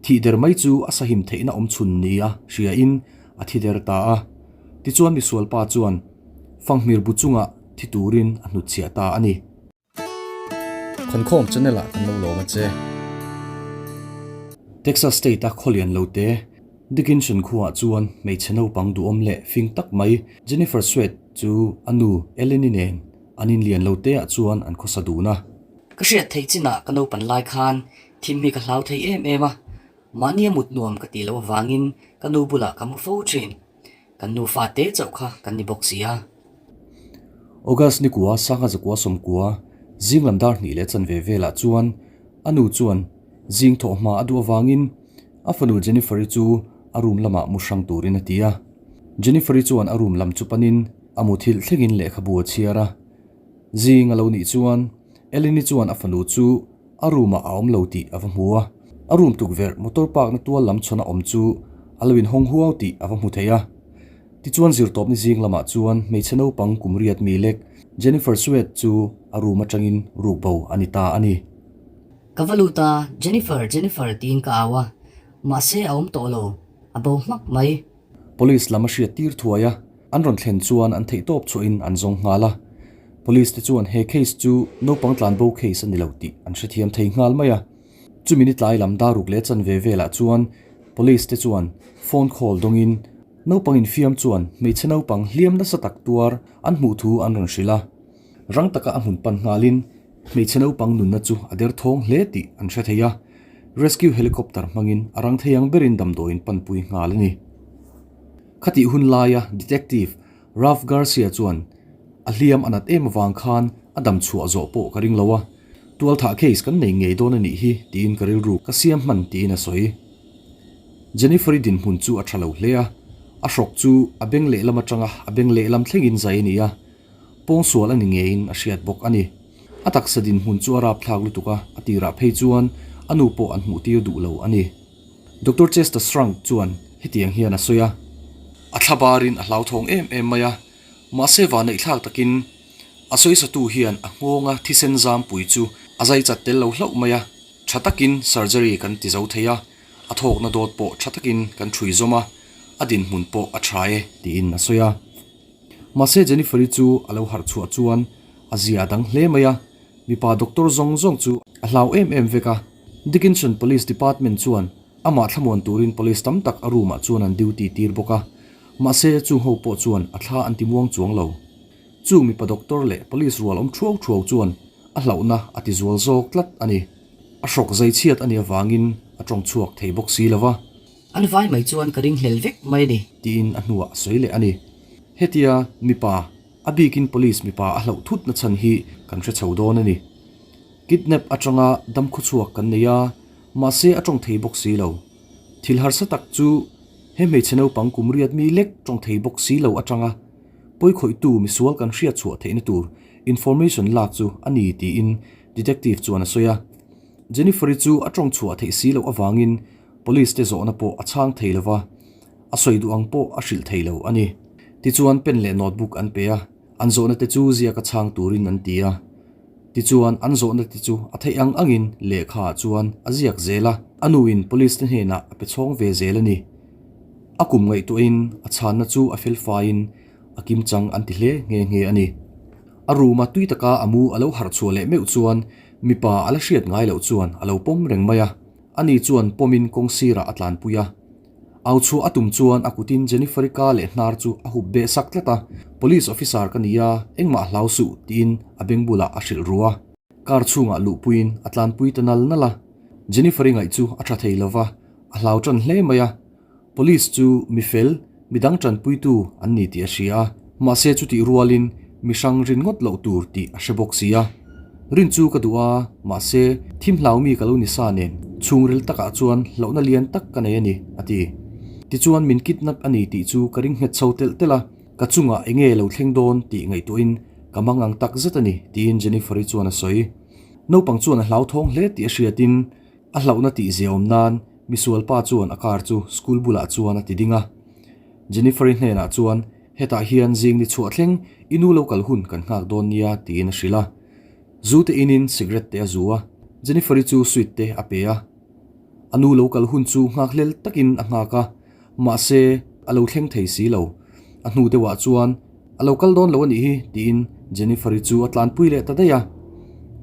Thih der mai chu a sahim theihna awm chhun nia hriain a thi der ta a. Tichuan misualpa chuan fanghmir bu chungah thi turin a hnutchhiah ta a ni. Khawnkhawm channel ah kan lo lawm a che. Texas state a khawlian lo te Dickinson khuaah chuan hmeichhe naupang duhawm leh fing tak mai Jennifer Sweat chu a nu Eleni nen an inlian lo te ah chuan an khawsa dun a. Ka hriat theih chinah ka naupan lai khan thim hi ka hlau thei em em a, mahnia mut nuam ka tih loh avangin ka nu bulah ka mu fo thin. Kan nufa te chauh kha kan ni bawk si a. August ni kua sangha zakua sawmkua zing lam dar hnih leh chanve velah chuan a nu chuan zing thawh hma a duh avangin a fanu Jennifer-i chu a room lamah mu hrang turin a ti a. Jennifer-i chuan a room lam chu panin a muthilh thlengin lehkhabu a chhiar a. Zing a lo nih chuan Eleni chuan a fanu chu a room ah a awm lo tih a va hmu a, a room tukverh motor park na tual lam chhawn a awm chu a lo inhawng huau tih a va hmu thei a. Tichuan zirtawpni zing lamah chuan hmeichhe naupang kum riat mi lek Jennifer Sweat chu a room atangin ruk bo a ni ta a ni. Ka va lut a, Jennifer, Jennifer tiin ka au a, mahse a awm tawh lo, a bo hmak mai. Police lam a hriat tir thuai a, an rawn thlen chuan an theihtawp chhuahin an zawng nghal a. Police te chuan he case chu naupang tlanbo case a ni lo tih an hrethiam thei nghal mai a. Chumi ni tlai lam daruk leh chanve velah chuan Police te chuan phone call dawngin naupang infiam chuan hmeichhe naupang hliam nasa tak tuar an hmuh thu an rawn hrilh a. Rang taka a hmun pan nghalin hmeichhe naupang nunna chu a derthawng hle tih an hre thei a, rescue helicopter hmangin a rang thei ang berin damdawiin panpui nghal a ni. Khatih hun laia Detective Ralph Garcia chuan a hliam a nat em avang khan a dam chhuah zawh pawh ka ring lo a, tualthah case kan nei ngei dawn a nih hi tiin ka rilru ka siam hman tiin a sawi. Jennifer-i dinhmun chu a tha lo hle a, a hrawk chu a beng lehlam atanga a beng lehlam thlengin zai a ni a, Pawngsual a ni ngeiin a hriat bawk a ni. A taksa dinhmun chu a rapthlak lutuk a, a tirah phei chuan a nu pawh an hmuhtir duh lo a ni. Doctor Chester Shrunk chuan hetiang hian a sawi a. A thla barin a hlauthawng em em mai a, mahse vanneihthlak takin a sawisatu hian a nghawnga thisen zampui chu a zai chat tel lo hlauh mai a, tha takin surgery kan ti zo thei a, a thawkna dawt pawh tha takin kan ṭhui zawm a, a dinhmun pawh a ṭha e, tiin a sawi a. Mahse Jennifer-i chu a lo harh chhuah chuan a zia a dang hle mai a, mipa doctor zawng zawng chu a hlau em em vek a. Dickinson Police Department chuan amah thlamuan turin police tam tak a room ah chuan an duty tir bawk a, mahse chung ho pawh chuan a thla an ti muang chuang lo. Chung mipa doctor leh police rual awm thuau thuau chuan a hlauhna a ti zual zawk tlat a ni. A hrawk zai chhiat a nih avangin a tawng chhuak thei bawk si lo va. An vai mai chuan ka ringhlel vek mai a ni. Tiin a hnuah a sawi leh a ni. Hetia mipa, a bikin police mipa a hlauh thut na chhan hi kan hre chho dawn a ni. Kidnap atanga dam khawchhuak kan nei a, mahse a tawng thei bawk si lo. Thil harsa tak chu he hmeichhe naupang kum riat mi lek tawng thei bawk si lo atanga pawikhawihtu misual kan hriat chhuah theihna tur information lak chu a ni tiin detective chuan a sawi a. Jennifer-i chu a tawng chhuah theih si loh avangin Police te zawhna pawh a chhang thei lo va, a sawi duh ang pawh a hrilh thei lo a ni. Tichuan pen leh notebook an pe a, an zawhna te chu ziaka chhang turin an ti a. Tichuan an zawhna te chu a theih ang angin lehkha ah chuan a ziak zel a, a nu in police te hnenah a pe chhawng ve zel a ni. A kum ngaihtuahin a chhanna chu a fel faiin a kimchang an ti hle nghe nghe a ni. A room a tui taka a mu a lo harh chhuah leh meuh chuan mipa a la hriat ngai loh chuan a lo pawm reng mai a. Ani chuan pawmin kawng sirah a tlanpui a. Au chhuah a tum chuan a kutin Jennifer-i ka leh hnar chu a hup beh sak tlat a, Police officer ka ni a, engmah hlau suh, tiin a beng bulah a hrilh ru a. Car chhungah luhpuiin a tlanpui ta nal nal a. Jennifer-i ngaih chu a tha thei lova, a hlau tan hle mai a. Police chu mi fel, mi dang tanpuitu an ni tih a hria a, mahse chutih rualin mi hrang rin ngawt loh tur tih a hre bawk si a. Rin chu ka duh a, mahse thim hlau mi ka lo ni sa nen chhungril takah chuan hlauhna lian tak ka nei a ni, a ti. Tichuan min kidnap a ni tih chu ka ring nghet chho telh telh a, ka chungah eng nge lo thleng dawn tih ngaihtuahin ka mangang tak zet a ni, tiin Jennifer-i chuan a sawi. Naupang chuan a hlauthawng hle tih a hriatin a hlauhna tih ziaawm nan Misual pa chuan a car chu school bulah chuan a ti ding a. Jennifer-i hnenah chuan, Hetah hian zing ni chhuah thleng i nu lo kal hun kan nghak dawn nia tiin a hrilh a. Zu te inin cigarette te a zu a, Jennifer-i chu sweet te a pe a. A nu lo kal hun chu nghakhlel takin a nghak a, mahse a lo thleng thei si lo. A hnu deuhah chuan a lo kal dawn lo a nih hi tiin Jennifer-i chu a tlanpui leh ta daih a.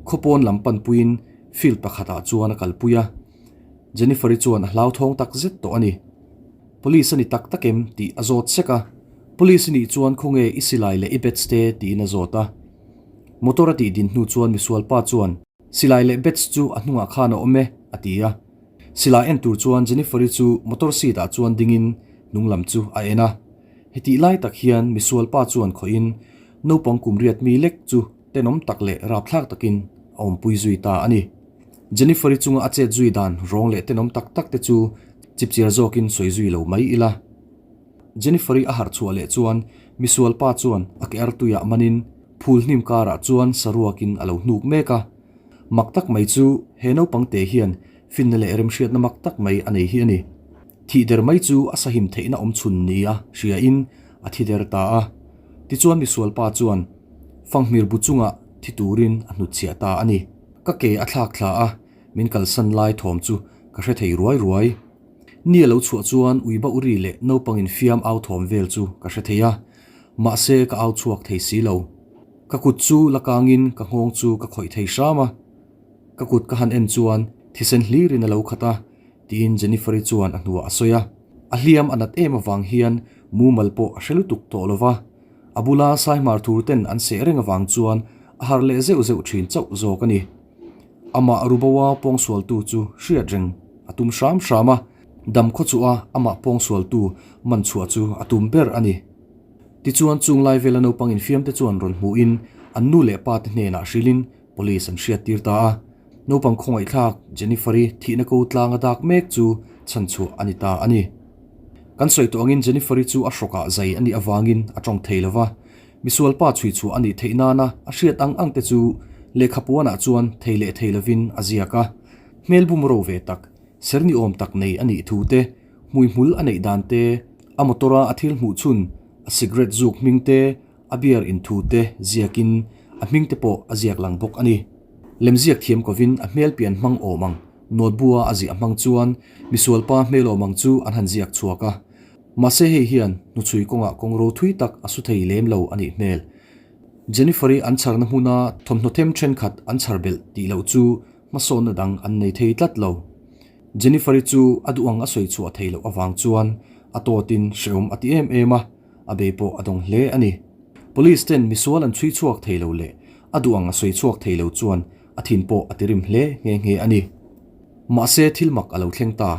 Khawpawn lam panpuiin field pakhatah chuan a kalpui a. Jennifer-i chuan a hlauthawng tak zet tawh a ni. Police a ni tak tak em tih a zawt sek a. Police i nih chuan khawnge i silai leh i bets te tiin a zawt a. Motor a tih din hnu chuan misualpa chuan silai leh bets chu a hnungah khan a awm e a ti a. Silai en tur chuan Jennifer-i chu motor seat ah chuan dingin hnung lam chu a en a. Hetih lai tak hian misualpa chuan khawih in naupang kum riat mi lek chu tenawm tak leh rapthlak takin a awmpui zui ta a ni. Jennifer-i chunga a chet zui dan rawng leh tenawm tak tak te chu chipchiar zawkin sawi zui lo mai ila. Jennifer-i a harh chhuah leh chuan misual pa chuan a ke artuiah manin phul hnim karah chuan saruakin a lo hnuk mek a. Mak tak mai chu he naupang te hian finna leh remhriatna mak tak mai a nei hi a ni. Thih der mai chu a sahim theihna awm chhun nia hriain a thi der ta a. Tichuan misual pa chuan fanghmir bu chungah thi turin a hnutchhiah ta a ni. Ka ke a thlak thla a, min kalsan lai thawm chu ka hre thei ruai ruai. Ni a lo chhuah chuan ui bauh ri leh naupang infiam au thawm vel chu ka hre thei a, mahse ka au chhuak thei si lo. Ka kut chu la kangin ka nghawng chu ka khawih thei hram a, ka kut ka han en chuan thisen hlirin a lo khat a, tiin Jennifer-i chuan a hnuah a sawi a. A hliam a nat em avang hian mumal pawh a hre lutuk tawh lo va, a bula Saihmar thur ten an seh reng avang chuan a harh leh zeuh zeuh thin chauh zawk a ni. Amah Ruboa pawngsualtu chu hriat reng a tum hram hram a, dam khaw chu a amah pawngsualtu man chhuah chu a tum ber a ni. Tichuan chung lai vela naupang infiamte chuan rawn hmuhin an nu leh pa te hnenah hrilhin police an hriattir ta a. Naupang khawngaihthlak Jennifer-i thihna ko tlang a dak mek chu chhanchhuah a ni ta a ni. Kan sawi tawh angin Jennifer-i chu a hrawkah zai a nih avangin a tawng thei lo va, Misual pa chhui chhuah a nih theih nana a hriat ang ang te chu lehkha puanah chuan thei leh thei lovin a ziak a. Hmel bum ro ve tak, ser ni awm tak nei a nih thu te, hmuihmul a neih dan te, a motor a a thil hmuh chhun, a cigarette zuk hming te, a beer in thu te ziakin a hming te pawh a ziak lang bawk a ni. Lemziak thiam kovin a hmel pian hmang awm ang notebook a a ziah hmang chuan misual pa hmel awm ang chu an han ziak chhuak a. Mahse hei hian hnuchhui kawngah kawng ro thui tak a su thei lem lo a nih hmel. Jennifer-i an chharna hmuna thawmhnaw them thenkhat an chhar belh tih loh chu hmasawnna dang an nei thei tlat lo. Jennifer-i chu a duh ang a sawi chhuah thei loh avang chuan a tawtin hrehawm a ti em em a, a bei pawh a dawng hle a ni. Police ten misual an chhui chhuak thei lo leh a duh ang a sawi chhuak thei lo chuan a thin pawh a tirim hle nghe nghe a ni. Mahse thil mak a lo thleng ta.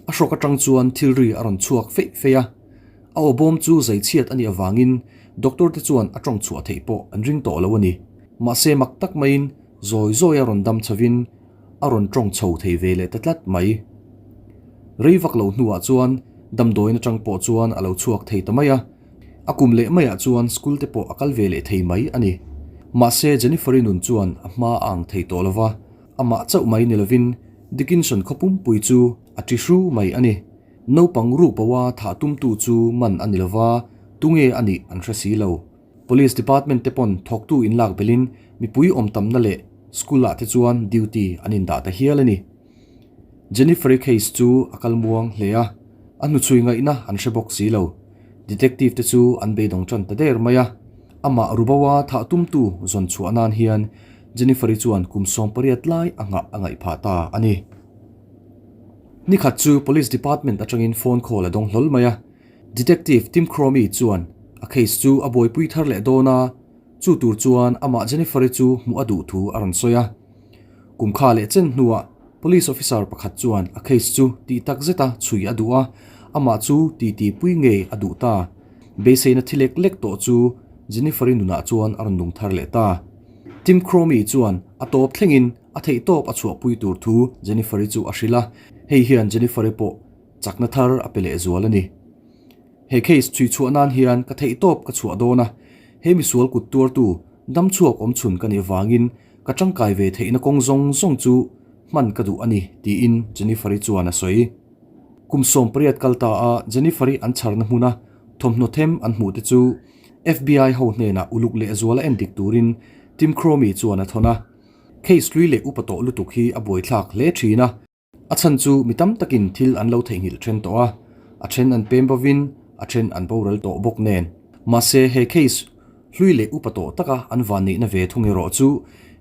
A hrawk atang chuan thil ri a rawn chhuak feih feih a, a aw bawm chu zai chhiat a nih avangin doctor te chuan a tawng chhuah theih pawh an ring tawh lo a ni. Mahse mak tak maiin zawi zawi a rawn dam chhovin a rawn tawng chho thei ve leh ta tlat mai. Rei vak lo hnuah chuan damdawiin atang pawh chuan a lo chhuak thei ta mai a, a kum leh maiah chuan school te pawh a kal ve leh thei mai a ni. Mahse Jennifer-i nun chuan a hma a ang thei tawh lo va, Amah chauh mai ni lovin Dickinson khaw pumpui chu a ṭi hru mai a ni. Naupang ruk boa thah tumtu chu man a ni lova, tunge a nih an hre si lo. Police department te pawn thawktu inlak belhin mipui awm tamna leh school ah te chuan duty an indah ta hial a ni. Jennifer-i case chu a kal muang hle a, a hnuchhui ngaihna an hre bawk si lo. Detective te chu an beidawng ṭan ta der mai a. Amah Ruboa thah tumtu zawn chhuah nan hian Jennifer-i chuan kum 18 lai a nghah a ngaih phah ta a ni. Nikhat chu Police Department atangin phone call a dawng hlawl mai a. Detective Tim Cromie chuan a case chu a buaipui thar leh dawn a, chu tur chuan amah Jennifer-i chu hmuh a duh thu a rawn sawi a. Kum kha leh chen hnuah Police officer pakhat chuan a case chu tih tak zeta chhui a duh a, amah chu titi pui ngei a duh ta. Beiseina thi lek lek tawh chu Jennifer-i nunah chuan a rawn nung thar leh ta. Tim Cromie chuan a tawp thlengin a theihtawp a chhuahpui tur thu Jennifer-i chu a hrilh a, hei hian Jennifer-i pawh chakna thar a pe leh zual a ni. He case chhui chhuah nan hian ka theihtawp ka chhuah dawn a, he misual kut tuartu damchhuak awmchhun ka nih vangin ka tangkai ve theihna kawng zawng zawng chu hman ka duh a ni, tiin Jennifer-i chuan a sawi. Kum 18 kal ta a Jennifer-i an chharna hmuna thawmhnaw them an hmuh te chu FBI ho hnenah uluk leh zuala en dik turin Tim Cromie chuan a thawn a. Case hlui leh upa tawh lutuk hi a buaithlak hle thin a. A chhan chu mi tam takin thil an lo theihnghilh then tawh a, a then an pem bovin a then an boral tawh bawk nen. Mahse he case hlui leh upa tawh taka an vanneihna ve thung erawh chu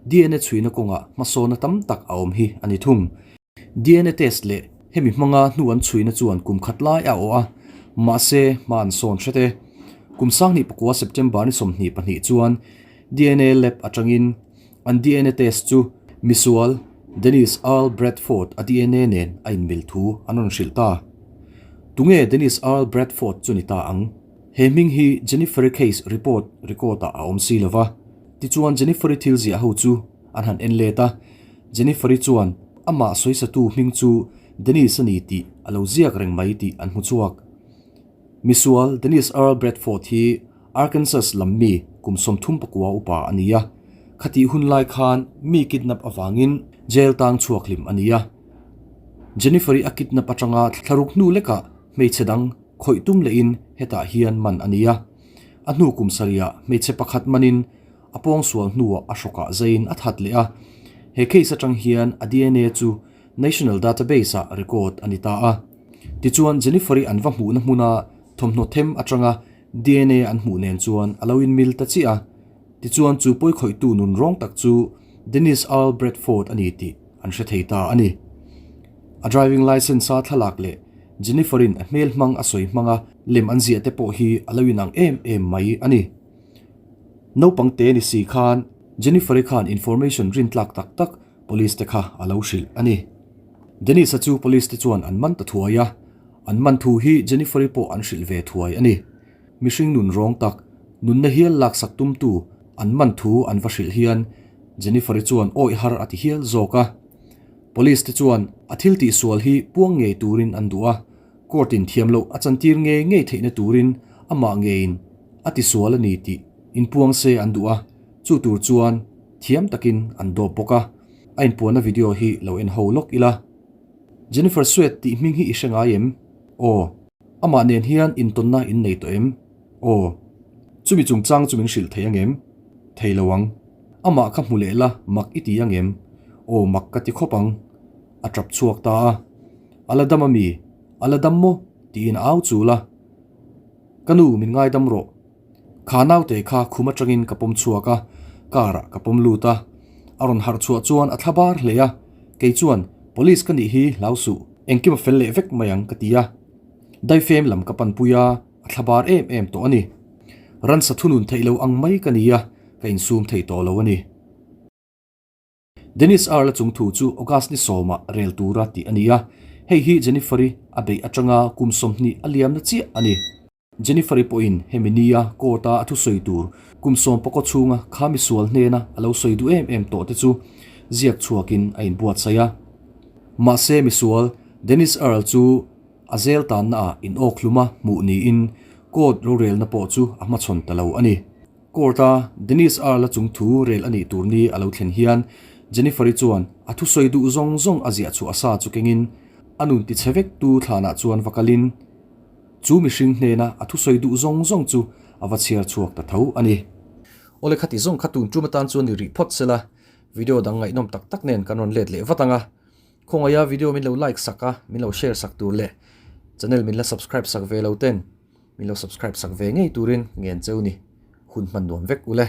DNA chhuina kawngah hmasawna tam tak a awm hi a ni thung. DNA test leh hemi hmanga hnu an chhuina chuan kum khat lai a awh a, mahse hma an sawn hret e. Kum sanghnih pakua September ni 22 chuan DNA lab atangin an DNA test chu misual Dennis Earl Bradford a DNA nen a inmil thu an rawn hrilh ta. Tunge Dennis Earl Bradford chu ni ta ang? He hming hi Jennifer-i case report record ah a awm si lova. Tichuan Jennifer-i thil ziah ho chu an han en let a, Jennifer-i chuan amah sawisatu hming chu Dennis a ni tih a lo ziak reng mai tih an hmu chhuak. Misual Dennis Earl Bradford hi Arkansas lam mi kum 34 upa a ni a, khatih hun lai khan mi kidnap avangin jail tang chhuak hlim a ni a. Jennifer-i a kidnap atanga thlaruk hnu lekah hmeichhe dang khawih tum lehin hetah hian man a ni a. A hnu kum sarihah hmeichhe pakhat manin a pawngsual hnuah a hrawkah zaiin a that leh a, he case atang hian a DNA chu National Database ah record a ni ta a. Tichuan Jennifer-i an va hmuhna hmuna thawmhnaw them atanga DNA an hmuh nen chuan a lo inmil ta chiah a. Tichuan chu pawikhawihtu nun rawng tak chu Dennis Earl Bradford a ni tih an hre thei ta a ni. A driving licence a thlalak leh Jennifer-in a hmel hmang a sawi hmanga lem an ziah te pawh hi a lo inang em em mai a ni. Naupang te ni si khan Jennifer-i khan information rintlak tak tak police te kha a lo hrilh a ni. Dennis-a chu police te chuan an man ta thuai a, an man thu hi Jennifer-i pawh an hrilh ve thuai a ni. Mihring nun rawng tak, nunna hial laksak tumtu an man thu an va hrilh hian Jennifer-i chuan awih har a ti hial zawk a. Police te chuan a thil tihsual hi puang ngei turin an duh a, Court in thiam loh a chantir ngei ngei theihna turin amah ngeiin a tisual a ni tih inpuang se an duh a, chu tur chuan thiam takin an dawp bawk a. A inpuanna video hi lo en ho lawk ila. Jennifer Sweat tih hming hi i hre ngai em? Aw. Amah nen hian intawnna in nei tawh em? Aw. Chumi chungchang chu min hrilh thei angem? Thei lo ang. Amah kha hmu leh la mak i ti angem? Aw mak ka ti khawp ang. A tap chhuak ta a. A la dam a mi? A la dam maw? tiin a au chul a. Ka nu, min ngaidam rawh. Kha naute kha khum atangin ka pawm chhuak a, car ah ka pawm lut a. A rawn harh chhuah chuan a thla bar hle a, kei chuan Police ka nih hi hlau suh, engkim a fel leh vek mai ang ka ti a. Daifem lam ka panpui a, a thla bar em em tawh a ni. Ransa thunun theih lo ang mai ka ni a, ka insum thei tawh lo a ni. Dennis Earl-a chung thu chu August ni sawmah rel tura tih a ni a, hei hi Jennifer-i a beih atanga kum 20 a liamna chiah a ni. Jennifer-i pawhin hemi nia court-a a thusawi tur kum sawm pakaw chhunga kha misual hnena a lo sawi duh em em tawh te chu ziak chhuakin a inbuatsaih a. Mahse misual Dennis Earl chu a zel tannaah inawkhluma hmuh niin court rorelna pawh chu a hmachhawn ta lo a ni. Court-a Dennis Earl-a chung thu rel a nih tur ni a lo thlen hian Jennifer-i chuan a thusawi duh zawng zawng a ziah chhuah sa chu kengin a nun tichhe vek tu thlanah chuan va kalin chu mihring hnena a thusawi duh zawng zawng chu a va chhiar chhuak ta tho a ni. Awle khati zawng kha tun tum atan chuan ni rih phawt sela, video dang ngaihnawm tak tak nen kan rawn let leh vat ang a. Khawngaia video min lo like sak a, min lo share sak tur leh channel min la subscribe sak ve lo ten. Min lo subscribe sak ve ngei turin ngen cheu ni. Hun hman nuam vek ule.